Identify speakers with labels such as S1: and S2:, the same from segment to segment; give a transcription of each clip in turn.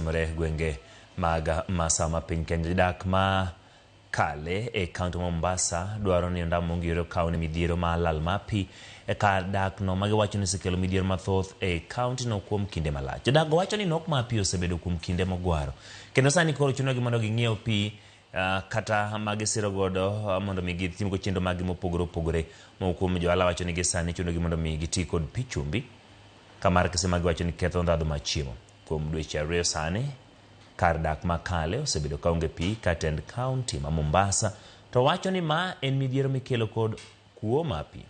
S1: Matimore e gwenge mag masawa ma piny Kenya. Jodak ma Kale e kaunti ma Mombasa dwaro ni ondamo mongirore okaw ne midhiero mar lal mar pi e kar dak no ma giwacho ni osekelo midhiero mathoth e kaunti no kuom kinde malach. Jodak go wacho ni nok mar pi osebedo kuom kinde mogwaro kendo sani koro chunogi mondo ging'iew pi kata ma gisiro godo mondo mi gitimgo chenro maggi mopogore opogore. Moko kuom jo ohala wacho ni gisani chunogi mondo mi giti kod pi chumbi ka mar kisima giwacho ni ketho ndhadhu mar chiemo. Kuom dweche ariyo sani, kar dak ma Kale osebedo kaonge pi ka tend kaunti ma Mombasa to wacho ni ma en midhiero mikelo kod kuo mar pi.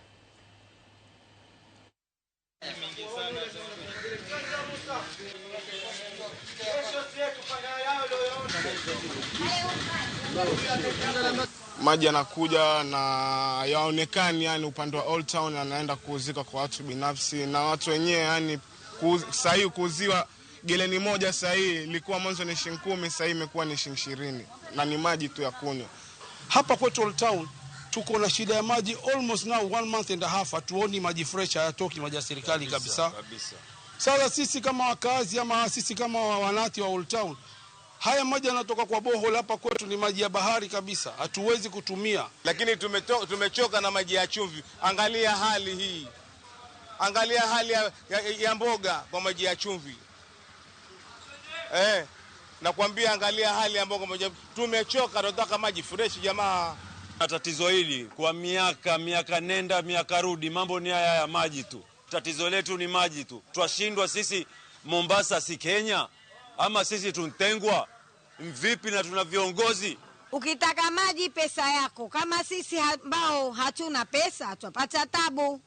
S2: Maji yanakuja na yaonekani, yani upande wa Old Town yanaenda kuuzika kwa watu binafsi na watu wenyewe, yani sahii kuuziwa geleni moja sahii ilikuwa mwanzo ni shilingi 10, sahii imekuwa ni shilingi 20 na ni maji tu ya kunywa.
S3: Hapa kwetu Old Town tuko na shida ya maji almost now 1 month and a half, hatuoni maji fresh, hayatoki maji ya serikali kabisa. Sasa sisi kama wakazi ama sisi kama wanati wa Old Town, haya maji yanatoka kwa borehole hapa kwetu ni maji ya bahari kabisa, hatuwezi kutumia.
S4: Lakini tumechoka na maji ya chumvi. Angalia hali hii, angalia hali ya mboga kwa maji ya chumvi. Nakwambia angalia hali ya mboga maji. Tumechoka, tunataka maji fresh jamaa.
S5: Tatizo hili kwa miaka nenda miaka rudi, mambo ni haya ya maji tu. Tatizo letu ni maji tu. Twashindwa sisi Mombasa, si Kenya ama sisi tuntengwa vipi na tuna viongozi?
S6: Ukitaka maji pesa yako, kama sisi ambao hatuna pesa tupata tabu.